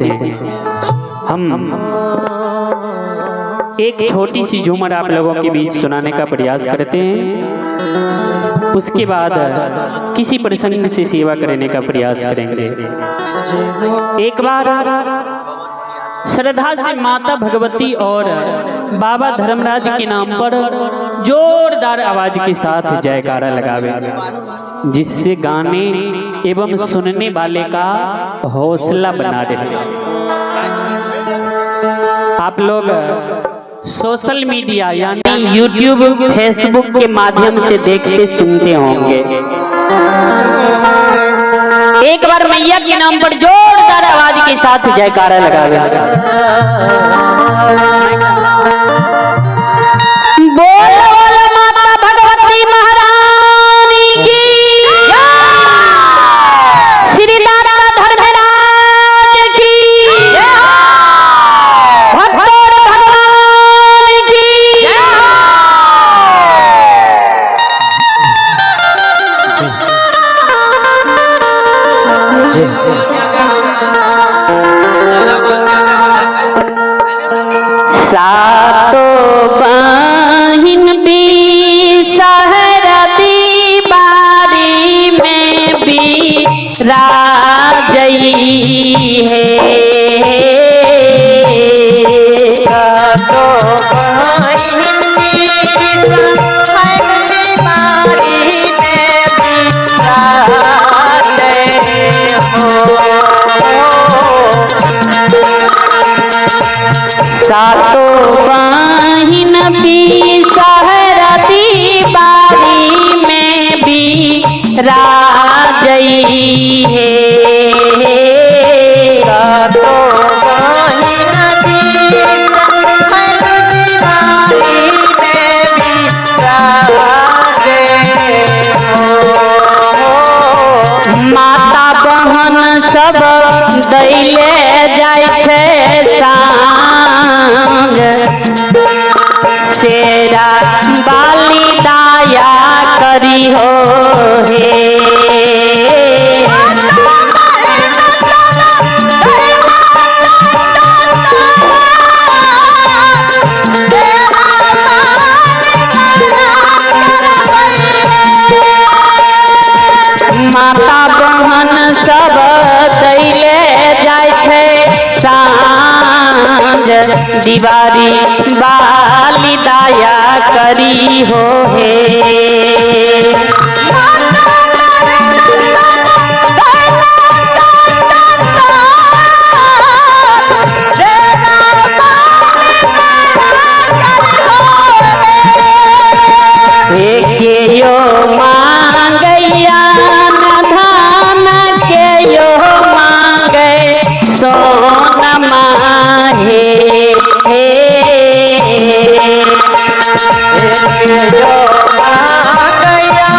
हैं। हम एक छोटी सी झूमर आप लोगों के बीच सुनाने का प्रयास करते हैं, उसके बाद किसी प्रसंग से सेवा करने का प्रयास करेंगे। एक बार श्रद्धा से माता भगवती और बाबा धर्मराज के नाम पर जोरदार आवाज के साथ जयकारा लगावे, जिससे गाने एवं सुनने वाले का हौसला बना रहे। आप लोग सोशल मीडिया यानी यूट्यूब, फेसबुक के माध्यम से देखते सुनते होंगे। एक बार मैया के नाम पर जोरदार आवाज के साथ जयकारा लगावे। बोल बोल माता भगवती महारानी की, श्री दाता धर्मराज की, भक्तों भगवान की। सातो बहिन बिसहरती बारी में भी राजई है। सातो बहिन बिसहरती बारी में भी राजई हो। सातो बहिन बिसहरती बारी में भी राजई है। सातो बहिन बिसहरती बारी में भी राजई हो। माता बहन सब दैले जाइ छै संग, शेरा बाली दाया करी हो हे। माता बहन सब दैले जाइ छै साँझ, दीवारी बाली दाया करी हो हे। हे के यो मांगैया न धान, के यो मांगे सोनमा हे। जो मांगैया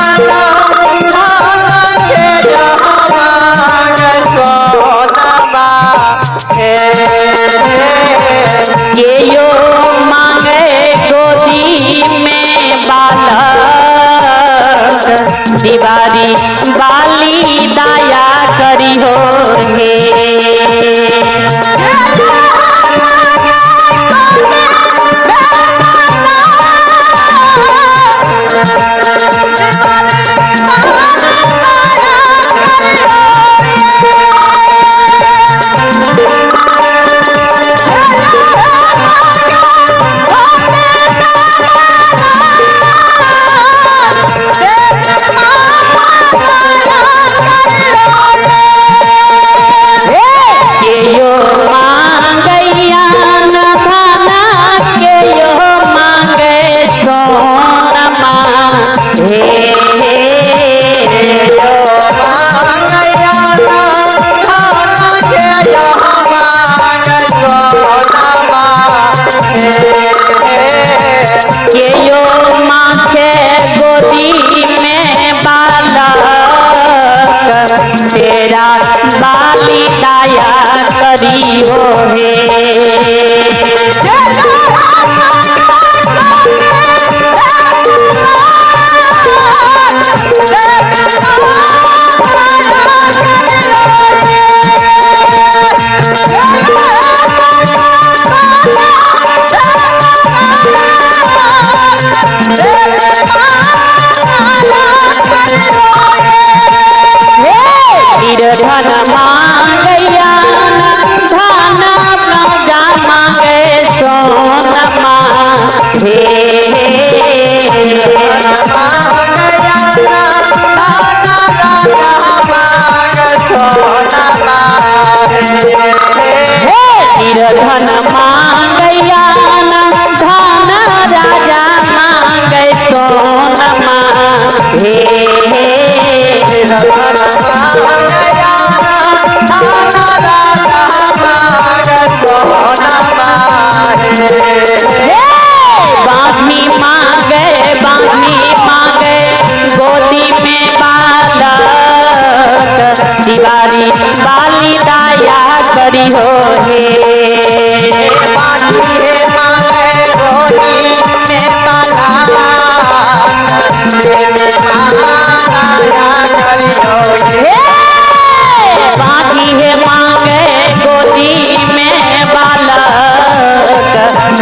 के जो मांग सोनमा हे। के यो मांगे गोदी में बालक, दीवारी बाली दाया करी हो हे। धन मांगैया धन राजा मांगे सोनमा हे। बांधी मांगे बांधी मांगे गोदी में बालक तिवारी बाली दाया करी हो हे। बांधी है मांगे गोदी में बालक बांधी है मांगे गोदी में बालक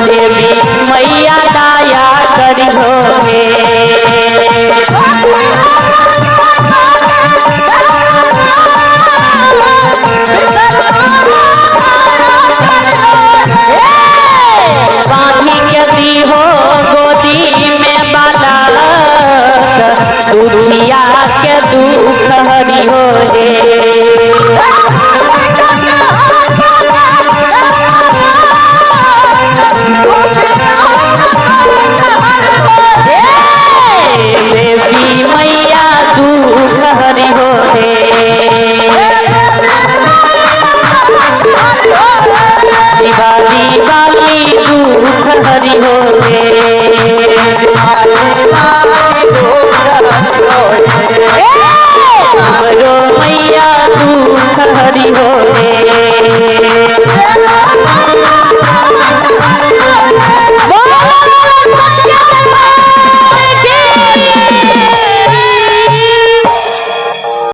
देवी मैया दाया करी हो हे। बांधी के दी हो गोदी में बालक दुनिया के दुख हरि हो हे। देवी मैया दुख हरि हो हे। दिवाली वाली दुख हरि हो हे। हमरो मैया दुख हरि हो